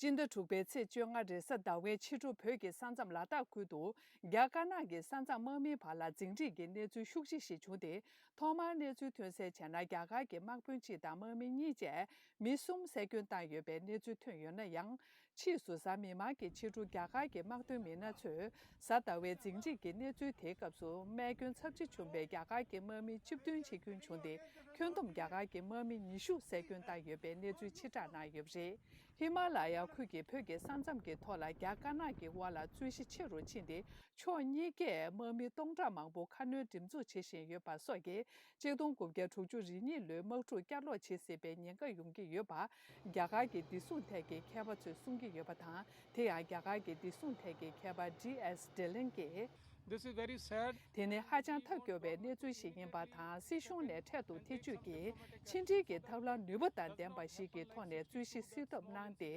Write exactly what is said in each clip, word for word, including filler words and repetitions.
སྤྱི་ཟླ་དྲུག་པའི་ཚེས་བཅོ་ལྔ་རེས་གཟའ་ཟླ་བའི་ཕྱི་དྲོ་བོད་ཀྱི་ས་མཚམས་ལ་དྭགས་ཁུལ་དུ་རྒྱ་དཀར་ནག་གི་ས་མཚམས་དམག་མིའི་བར་ལ་འཛིང་འཁྲིག་གི་གནས་ཚུལ་ཤུགས་ཆེ་ཞིག་བྱུང་སྟེ། ཐོག་མར་གནས་ཚུལ་ཐོན་གསལ་བྱས་ན། རྒྱ་གར་གྱི་དམག་དཔོན་གཅིག་དང་དམག་མི་གཉིས་བཅས་མི་གསུམ་བསད་སྐྱོན་བཏང་ཡོད་པའི་གནས་ཚུལ་ཐོན་ཡོད་ན་ཡང་། ཕྱིས་སུ་གཟའ་མིག་དམར་གྱི་ཕྱི་དྲོ་རྒྱ་གར་གྱི་དམག་དོན་མི་སྣ་ཚོས་གཟའ་ཟླ་བའི་འཛིང་འཁྲིག་གི་གནས་ཚུལ་དེའི་སྐབས་སུ་རྨས་སྐྱོན་ཚབས་ཆེ་བྱུང་བའི་རྒྱ་གར་གྱི་དམག་མི་བཅུ་བདུན་འཆི་སྐྱོན་བྱུང་སྟེ། ཁྱོན་བསྡོམས་རྒྱ་གར་གྱི་དམག་མི་ཉི་ཤུ་བསད་སྐྱོན་བཏང་ཡོད་པའི་གནས་ཚུལ་ཕྱིར་བསྒྲགས་གནང་ཡོད་པ་རེད། ཧི་མ་ལ་ཡ་ཁུལ་གྱི་བོད་ཀྱི་ས་མཚམས་ཀྱི་ཐོག་ལ་རྒྱ་དཀར་ནག་གི་དབར་ལ་རྩོད་གཞི་ཆེ་རུ་ཕྱིན་ཏེ། ཕྱོགས་གཉིས་ཀས་དམག་མི་སྟོང་ཕྲག་མང་པོ་ཁ་སྣོན་སྒྲིག་འཛུགས་བྱེད་བཞིན་ཡོད་པ་སོགས་ཀྱིས། གཅིག་སྟོང་དགུ་བརྒྱ་དྲུག་ཅུ་རེ་གཉིས་ལོའི་དམག་འཁྲུག་བསྐྱར་ལོག་བྱེད་སྲིད་པའི་ཉེན་ཁ་ཡོང་གི་ཡོད་པ། རྒྱ་གར་གྱི་བདེ་སྲུང་ཐད་ཀྱི་མཁས་པ་ཚོས་གསུང་གི་ཡོད་པ་དང་། དེ་ཡང་རྒྱ་གར་གྱི་བདེ་སྲུང་ཐད་ཀྱི་མཁས་པ་ཌི་ཨེས་ཌི་ལིན་གྱིས། This is very sad. དེ་ནི་ཧ་ཅང་ཐབས་སྐྱོ་བའི་གནས་ཚུལ་ཞིག་ཡིན་པ་དང་། སྲིད་གཞུང་ནས་འཕྲལ་དུ་ཐེ་ཇུས་ཀྱིས་ཕྱི་འབྲེལ་གྱི་ཐབས་ལམ་ནུས་པ་དང་ལྡན་པ་ཞིག་གི་ཐོག་ནས་རྩོད་གཞི་སེལ་ཐབས་གནང་སྟེ།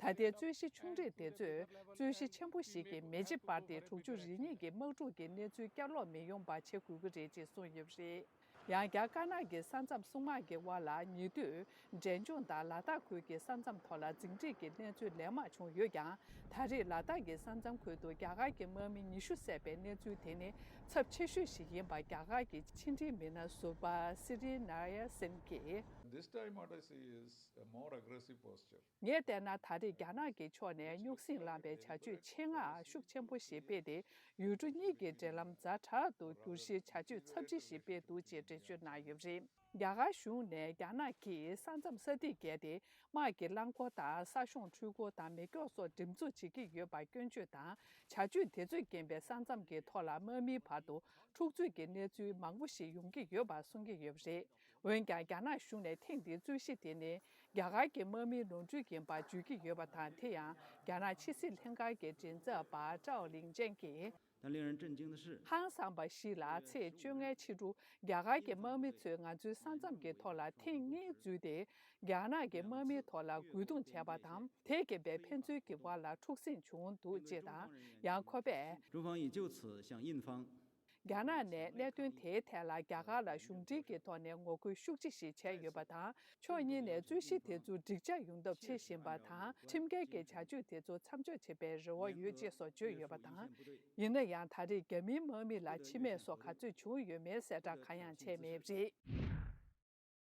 ད་ལྟའི་རྩོད་གཞི་ཆུང་འདྲིས་དེ་ཚོས་རྩོད་གཞི་ཆེན་པོ་ཞིག་གི་མེ་ལྕེ་སྤར་ཏེ། དྲུག་ཅུ་རེ་གཉིས་ཀྱི་དམག་འཁྲུག་གི་གནས་ཚུལ་བསྐྱར་ལོག་མི་ཡོང་པ་བྱེད་དགོས་ཀྱི་རེད་ཅེས་གསུངས་ཡོད་པ་རེད། ཡང་རྒྱ་དཀར་ནག་གི་ས་མཚམས་སྲུང་དམག་གི་དབར་ལ་ཉེ་དུས་འབྲས་ལྗོངས་དང་ལ་དྭགས་ཁུལ་གྱི་ས་མཚམས་ཐོག་ལ་འཛིང་འཁྲིག་གི་གནས་ཚུལ་ལན་མང་བྱུང་ཡོད་ཀྱང་། ད་རེས་ལ་དྭགས་ཀྱི་ས་མཚམས་ཁུལ་དུ་རྒྱ་གར་གྱི་དམག་མི་ཉི་ཤུ་བསད་པའི་གནས་ཚུལ་དེ་ནི་ཚབས་ཆེ་ཤོས་ཤིག་ཡིན་པ་རྒྱ་གར་གྱི་ཕྱི་འབྲེལ་མི་སྣ་ཟུར་པ་སི་རི་ནཱ་ཡ་སིན་གྱིས། This time, what I see is a more aggressive posture. ངས་བལྟས་ན། ད་རེས་རྒྱ་ནག་གི་ཕྱོགས་ནས་རྙོག་ཟིང་ལངས་པའི་བྱ་སྤྱོད་ཆེད་མངགས་ཤུགས་ཆེན་པོ་ཞིག་སྤེལ་ཏེ། ཡུལ་གྲུ་གཉིས་ཀྱི་འབྲེལ་ལམ་ཛ་དྲག་ཏུ་འགྱུར་གཞིའི་བྱ་སྤྱོད་ཚབས་ཆེ་ཞིག་སྤེལ་འདུག་ཅེས་འགྲེལ་བརྗོད་གནང་ཡོད་པ་རེད། རྒྱ་གར་གཞུང་ནས་རྒྱ་ནག་གིས་ས་མཚམས་ས་ཐིག་བརྒལ་ཏེ། དམག་གི་རླངས་འཁོར་དང་ས་གཤོང་འཕྲུལ་འཁོར་དང་མེ་སྒྱོགས་སོགས་འགྲེམས་འཛུགས་བྱེད་ཀྱི་ཡོད་པར་སྐྱོན་བརྗོད་དང་། བྱ་སྤྱོད་དེ་ཚོས་རྐྱེན་པས་ས་མཚམས་ཀྱི་ཐོག་ལ་དམག་མིའི་བར་དུ་འཁྲུག་རྩོད་ཀྱི་གནས་ཚུལ་མང་པོ་ཞིག་ཡོང་གི་ཡོད་པ་གསུང་གི་ཡོད་པ་རེད། འོན་ཀྱང་། རྒྱ་ནག་གཞུང་ནས་ཐེངས་འདིའི་རྩོད་གཞི་དེ་ནི་རྒྱ་གར་གྱི་དམག་མིའི་ནོར་འཁྲུལ་ཡིན་པར་བརྗོད་ཀྱི་ཡོད་པ་དང་། དེ་ཡང་རྒྱ་ནག་ཕྱི་སྲིད་ལྷན་ཁང་གི་མགྲིན་ཚབ་པ་ཀྲའོ་ལིང་ཅན་གྱིས། 但令人震惊的是， ཧང་སངས་པ་ཞིག་ལ། ཚེས་བཅོ་ལྔའི་ཕྱི་དྲོ་རྒྱ་གར་གྱི་དམག་མི་ཚོས་ང་ཚོའི་ས་མཚམས་ཀྱི་ཐོག་ལ་ཐེངས་གཉིས་འཛུལ་ཏེ། རྒྱ་ནག་གི་དམག་མིའི་ཐོག་ལ་རྒོལ་རྡུང་བྱས་པ་དང་། དེས་རྐྱེན་པས་ཕན་ཚུན་གྱི་དབར་ལ་འཁྲུག་ཟིང་བྱུང་འདུག་ཅེས་དང་། ཡང་ཁོ་པས། 中方已就此向印方 རྒྱ་ནག་ནས་གནད་དོན་དེའི་ཐད་ལ་རྒྱ་གར་ལ་གཞུང་འབྲེལ་གྱི་ཐོག་ནས་ངོ་རྒོལ་ཤུགས་ཆེ་ཞིག་བྱས་ཡོད་པ་དང་། ཕྱོགས་གཉིས་ནས་རྩོད་གཞི་དེ་ཚོ་འགྲིག་འཇགས་ཡོང་ཐབས་བྱེད་བཞིན་པ་དང་། ཁྲིམས་འགལ་གྱི་བྱ་སྤྱོད་དེ་ཚོ་མཚམས་འཇོག་བྱེད་པའི་རེ་བ་ཡོད་ཅེས་སོགས་བརྗོད་ཡོད་པ་དང་། ཡིན་ན་ཡང་། ད་རེས་རྒྱ་མིའི་དམག་མི་ལ་འཆི་རྨས་སོགས་ག་ཚོད་བྱུང་ཡོད་མེད་གསལ་བསྒྲགས་གང་ཡང་བྱས་མེད་པ་རེད།